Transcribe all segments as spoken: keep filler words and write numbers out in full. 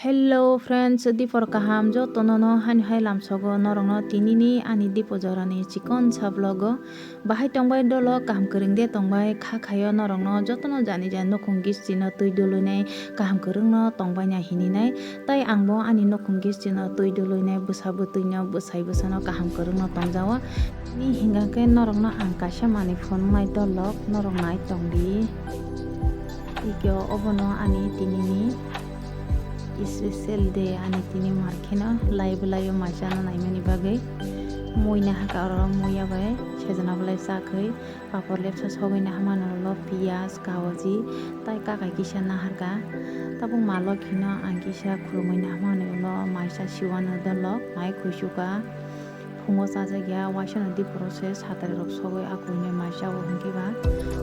Hello friends, dipor kaham jotono no hani hai lamsogo norokno tinini ani dipo jorani chikon sa vlogo. Bahai tongbai dolo kaham kwrwng de tongbai kha khaio norokno jotono jani jani nukhung gisti no twi duluinai kaham kwrwng no tongbai na hininai. Tai ang bo ani nukhung gisti no twi duluinai bwsa bwtwi no bwsai bwsano kaham kwrwng no tongjago. Ni hingka khe norokno ang kaisa manwi phunuknai dolok norok nai tongdi. Ikyo obono ani tinini special day ani tini markheno lai bwlaio maisano naimani bagwi. Muina haka oro muya bai sejana bwlai chakhwi papor lepsa sogwina hamano ulo piyaj kawaji tai kakai kisa naharka. Tabuk malok hino ang kisa khulumui nahamani ulo maisa siwano dolok mai khuisuka. Phungo chajakya, waisano diporo se satari rok sogwi akwini mai chao hwnkhe ba,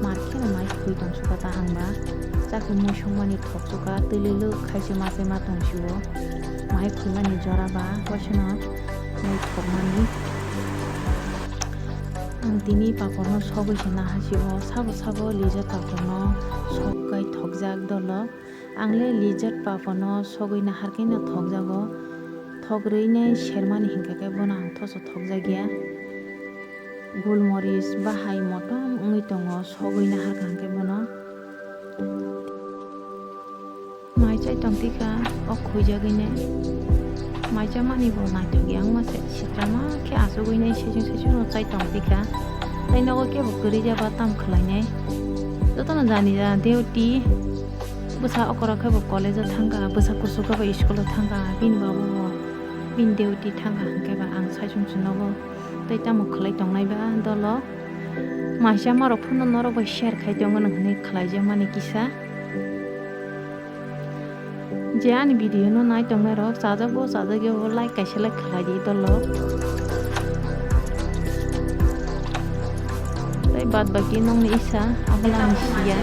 mar kheno mai khwi tongsuka ta ang ba. Chakhe mui songmani thoksuka, twi lwlwk khaise ma se ma tongsio. Mai khwimani jora ba, waisano mui thokmani. Ang tini paporno sogwi se nahasio, sabo sabo lijak paporno sokkai thokjak dolo. Ang le lijak paporno sogwi naharkhe no thokjago. Thok rwinai sermani hinkha khe bono ang thoso thokjakya. Gulmoris bahai motom wngwi tongo, sogwi naharkha hinkhe bono. Mai chai tongtwikha o khwijagwinai. Mai chamani bo naithok ya wngma se, sitrama khe achugwinai saichung saichung no chai tongtwikha. Tai nogo kebo kwrwi jaba tam khwlainai. Jotono jani ja duty. Bwsa okora khe bo college o thangkha, bwsa kuchuk khe bo school o thangkha, bini babu bo bini duty thangkha, hwnkhe ba ang saichung se nogo tei tamo khwlai tongnai ba dolo. Maisa marok phano norok bai share khai tongo hwnwi khwlaijakmani kisa. Je ani video no nai tongnai rok chajak bo chajak ya bo like kaisa like khwlai di dolo. Tei bad baki nokni isa abono ang siya.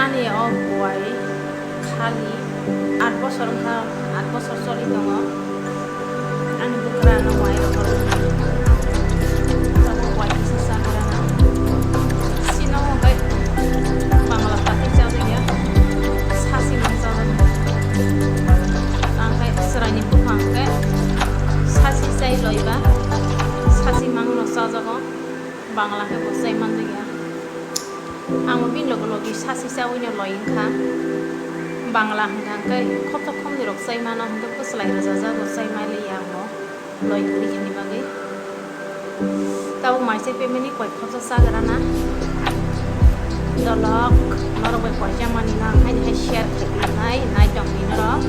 Ani o buai khali aat bosor wngkha, aat bosor choli tongo. Ani bwkra no buai rok oro tabuk buai kisa chagra na. Sino hwnkhe Bangla pati chajakya, sasi mang chajakya. Ang khe chwraini buphang khe sasi chai loiba, sasi mang no chajago. Bangla khe bo chai manjakya. Ang bo bini loge loge sasi chaui no loi wngkha. Bangla hwnkha hwnkhe khopsa khopni rok chai mano hwnkhe bwslai rwjajak bo chai manliya ang bo loi kwrwi khaini bagwi. Tabuk maisa family koi khopsa chagra na. Dolok norok bai koi chamani no haini hai share khainai nai tongdi norok.